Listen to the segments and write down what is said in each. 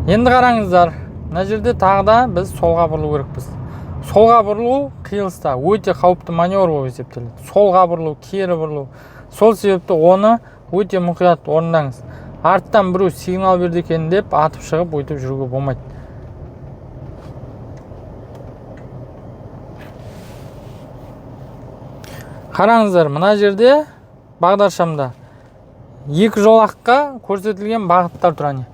Енді қараңыздар, мына жерде тағы да біз солға бұрылу керекпіз. Солға бұрылу қиылыста өте қауіпті маневр болып есептеледі. Солға бұрылу, кері бұрылу. Сол себепті оны өте мұқият орындаңыз. Арттан біреу сигнал берді екен деп атып шығып өйтіп жүруге болмайды. Қараңыздар, мына жерде бағдаршамда екі жолаққа көрсетілген бағыттар тұр әне.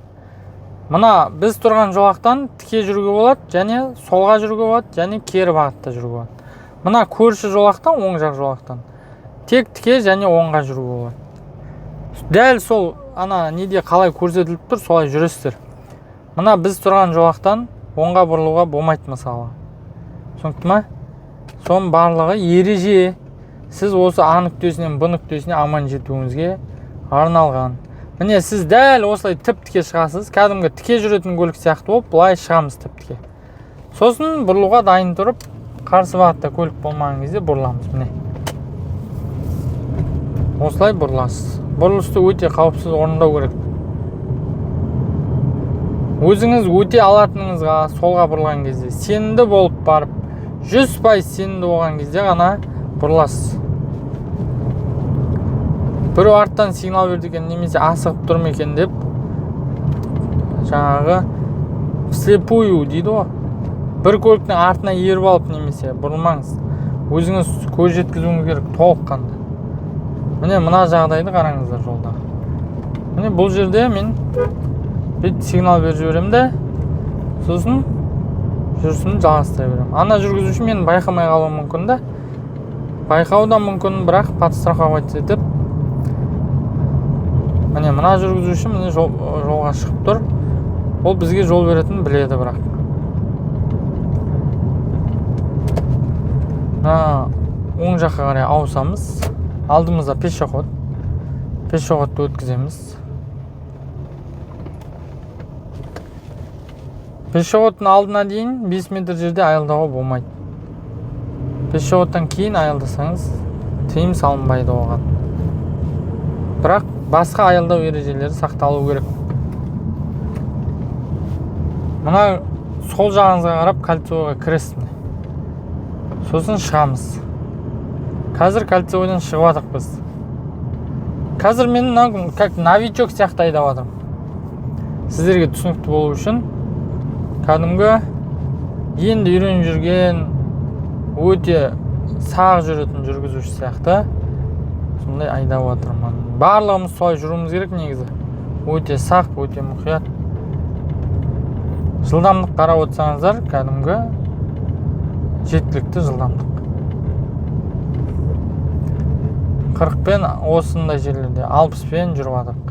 Мына біз тұрған жолақтан тіке жүруге болады, және солға жүруге болады, және кері бағытта жүруге болады. Мына көрші жолақтан, оң жақ жолақтан тек тіке және оңға жүруге болады. Дәл сол ана неде қалай көрсетіліп тұр, солай жүресіздер. Мына біз тұрған жолақтан оңға бұрылуға болмайды мысалы. Түсінікті ма? Соның барлығы ереже. Сіз осы А нүктесінен Б нүктесіне аман жетуіңізге арналған. Міне сіз дәл осылай тіп-тіке шығасыз, кәдімгі тіке жүретін көлік сияқты болып былай шығамыз тіп-тіке. Сосын бұрылуға дайын тұрып, қарсы бағытта көлік болмаған кезде бұрыламыз. Міне. Осылай бұрыласыз. Бұрылысты өте қауіпсіз орындау керек. Өзіңіз өте алатыныңызға солға бұрылған кезде сенімді болып барып, 100% сенімді болған кезде ғана бұрыласыз. Біреу арттан сигнал берді екен, немесе асығып тұр ма екен деп жаңағы вслепую дейді ғой, бір көліктің артына еріп алып немесе бұрылмаңыз. Өзіңіз көз жеткізуіңіз керек толыққанды. Міне мына жағдайды қараңыздар жолда. Міне бұл жерде мен бүйтіп сигнал беріп жіберемін де, сосын жүрісімді жалғастыра беремін. Ана жүргізуші мені байқамай қалуы мүмкін да, байқауы да мүмкін, бірақ подстраховать етіп. Міне мына жүргізуші міне жолға шығып тұр. Ол бізге жол беретінін біледі, бірақ. Мына оң жаққа қарай ауысамыз. Алдымызда пешеход. Пешеходты өткіземіз. Пешеходтың алдына дейін 5 метр жерде аялдауға болмайды. Пешеходтан кейін аялдасаңыз, тыйым салынбайды оған. Бірақ басқа аялдау ережелері сақталу керек. Мына сол жағыңызға қарап кольцевойға кіресіз. Сосын шығамыз. Қазір кольцевойдан шығып жатырмыз біз. Қазір мен мына как новичок сияқты айдап жатырмын. Сіздерге түсінікті болу үшін кәдімгі енді үйреніп жүрген, өте сақ жүретін жүргізуші сияқты сондай айдап жатырмын. Барлығымыз солай жүруіміз керек негізі. Өте сақ, өте мұқият. Жылдамдық қарап отырсаңыздар, кәдімгі жеткілікті жылдамдық. 40-пен осындай жерлерде, 60-пен жүріп жатырмық.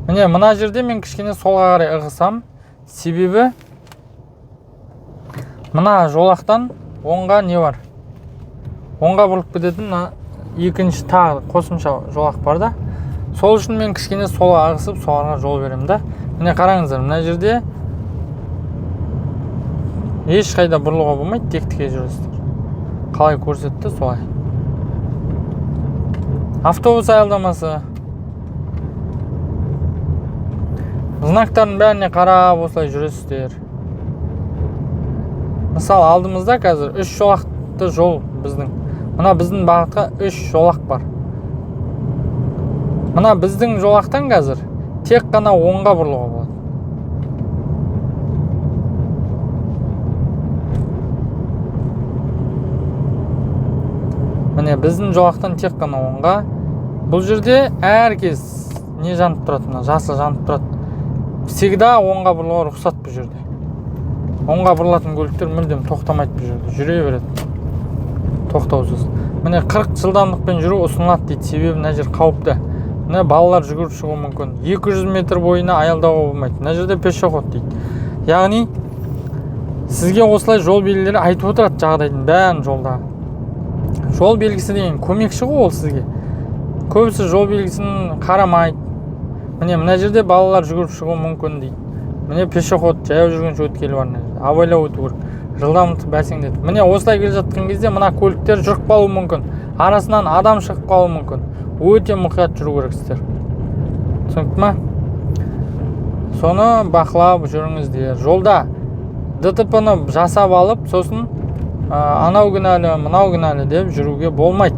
Міне мына жерде мен кішкене солға қарай ығысам, себебі мына жолақтан оңға не бар? Оңға бұрылып кететін мына екінші тағы қосымша жолақ бар да. Сол үшін мен кішкене солға ығысып, соларға жол беремін да. Міне қараңыздар, мына жерде ешқайда бұрылуға болмайды, тек тіке жүресіздер. Қалай көрсетті, солай. Автобус аялдамасы. Знактардың бәріне қарап осылай жүресіздер. Мысалы, алдымызда қазір 3 жолақты жол біздің. Мына біздің бағытқа 3 жолақ бар. Мына біздің жолақтан қазір тек қана оңға бұрылуға болады. Міне біздің жолақтан тек қана оңға. Бұл жерде әр кез не жанып тұрады, мына жасыл жанып тұрады. Всегда оңға бұрылуға рұқсат бұл жерде. Оңға бұрылатын көліктер мүлдем тоқтамайды бұл жерде, жүре береді. Тоқтаусыз. Міне 40 жылдамдықпен жүру ұсынылады дейді, себебі мына жер қауіпті. Міне балалар жүгіріп шығуы мүмкін. 200 метр бойына аялдауға болмайды. Мына жерде пешеход дейді. Яғни сізге осылай жол белгілері айтып отырады жағдайдың бәрін жолда. Жол белгісі деген көмекші ғой ол сізге. Көбісі жол белгісін қарамайды. Міне мына жерде балалар жүгіріп шығуы мүмкін дейді. Міне пешеход, жаяу жүргінші өткелі бар мына жерде. Абайлап өту керек. Жылдамдықты бәсеңдетіп. Міне осылай келе жатқан кезде мына көліктер жүріп қалуы мүмкін. Арасынан адам шығып қалуы мүмкін. Өте мұқият жүру керексіздер. Түсінікті ма? Соны бақылап жүріңіздер. Жолда ДТП-ны жасап алып, сосын анау кінәлі, мынау кінәлі деп жүруге болмайды.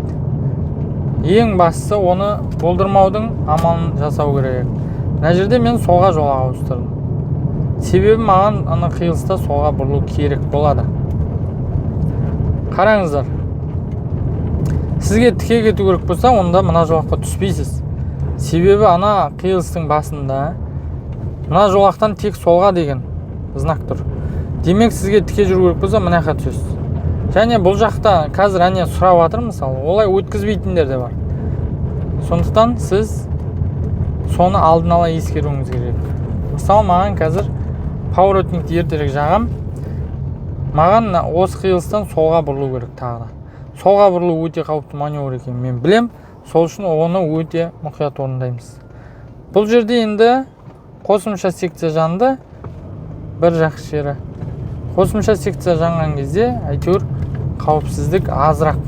Ең бастысы оны болдырмаудың амалын жасау керек. Мына жерде мен солға жолақ ауыстырдым. Себебі маған ана қиылыста солға бұрылу керек болады. Қараңыздар. Сізге тіке кету керек болса, онда мына жолаққа түспейсіз. Себебі ана қиылыстың басында мына жолақтан тек солға деген знак тұр. Демек, сізге тіке жүру керек болса, мына жаққа түсесіз. Және бұл жақта қазір әне сұрап жатыр, мысалы, олай өткізбейтіндер де бар. Сондықтан сіз соны алдын ала ескеруіңіз керек. Мысалы, маған қазір поворотникті ертерек жағам, маған осы қиылыстан солға бұрылу керек тағы да. Солға бұрылу өте қауіпті маневр екенін мен білем, сол үшін оны өте мұқият орындаймыз. Бұл жерде енді қосымша секция жанды, бір жақсы жері. Қосымша секция жанған кезде әйтеуір қауіпсіздік азырақ.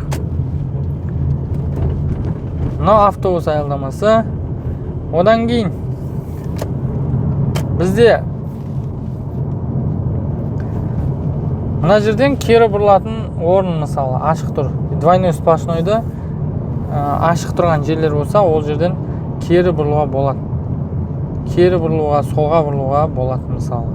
Мынау автобус аялдамасы. Одан кейін бізде мына жерден кері бұрылатын орын, мысалы, ашық тұр. Двойной сплошнойды ашық тұрған жерлер болса, ол жерден кері бұрылуға болады. Кері бұрылуға, солға бұрылуға болады, мысалы.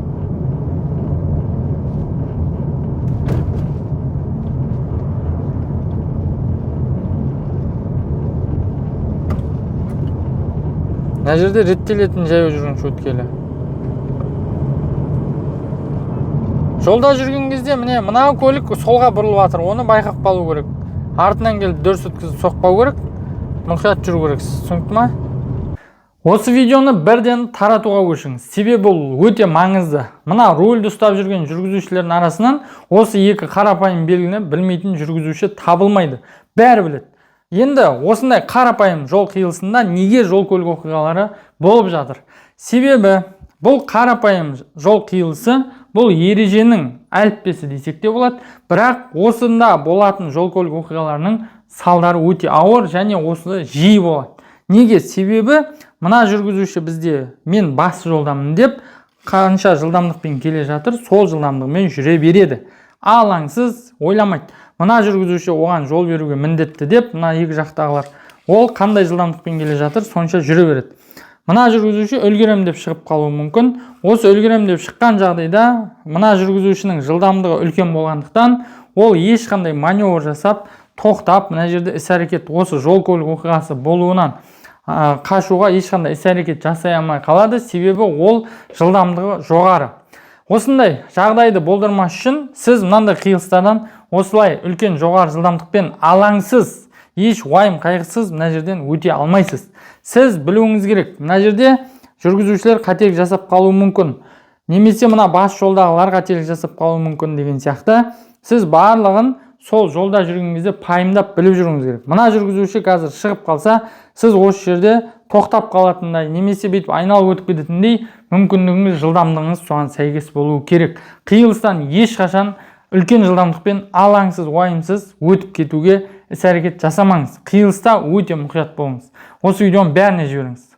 Мына жерде реттелетін жаяу жүргінші өткелі. Жолда жүрген кезде міне мына көлік солға бұрылып жатыр, оны байқап қалу керек. Артынан келіп дүрс өткізіп соқпау керек, мұқият жүру керек, түсінікті ма? Осы видеоны бірден таратуға көшіңіз, себебі бұл өте маңызды. Мына рульді ұстап жүрген жүргізушілердің арасынан осы екі қарапайым белгіні білмейтін жүргізуші табылмайды, бәрі біледі. Енді осындай қарапайым жол қиылысында неге жол көлік оқиғалары болып жатыр? Себебі бұл қарапайым жол қиылысы, бұл ереженің әліппесі десек те болады, бірақ осында болатын жол көлік оқиғаларының салдары өте ауыр және осы жиі болады. Неге? Себебі мына жүргізуші бізде мен бас жолдамын деп қанша жылдамдықпен келе жатыр, сол жылдамдығымен жүре береді. Алаңсыз ойламайды. Мына жүргізуші оған жол беруге міндетті деп, мына екі жақтағылар ол қандай жылдамдықпен келе жатыр, сонша жүре береді. Мына жүргізуші үлгерем деп шығып қалуы мүмкін. Осы үлгерем деп шыққан жағдайда мына жүргізушінің жылдамдығы үлкен болғандықтан ол ешқандай маневр жасап, тоқтап, мына жерде іс-әрекет осы жол көлік оқиғасы болуынан қашуға ешқандай іс-әрекет жасай алмай қалады, себебі ол жылдамдығы жоғары. Осындай жағдайды болдырмас үшін сіз мынандай қиылыстардан осылай үлкен жоғары жылдамдықпен алаңсыз, еш уайым қайғысыз мына жерден өте алмайсыз. Сіз білуіңіз керек, мына жерде жүргізушілер қателік жасап қалуы мүмкін, немесе мына бас жолдағылар қателік жасап қалуы мүмкін деген сияқты. Сіз барлығын сол жолда жүрген кезде пайымдап біліп жүруіңіз керек. Мына жүргізуші қазір шығып қалса, сіз осы жерде тоқтап қалатындай, немесе бүйтіп айналып өтіп кететіндей мүмкіндігіңіз, жылдамдығыңыз соған сәйкес болуы керек. Қиылыстан ешқашан үлкен жылдамдықпен алаңсыз, уайымсыз өтіп кетуге іс-әрекет жасамаңыз. Қиылыста өте мұқият болыңыз. Осы видеоны бәріне жіберіңіз.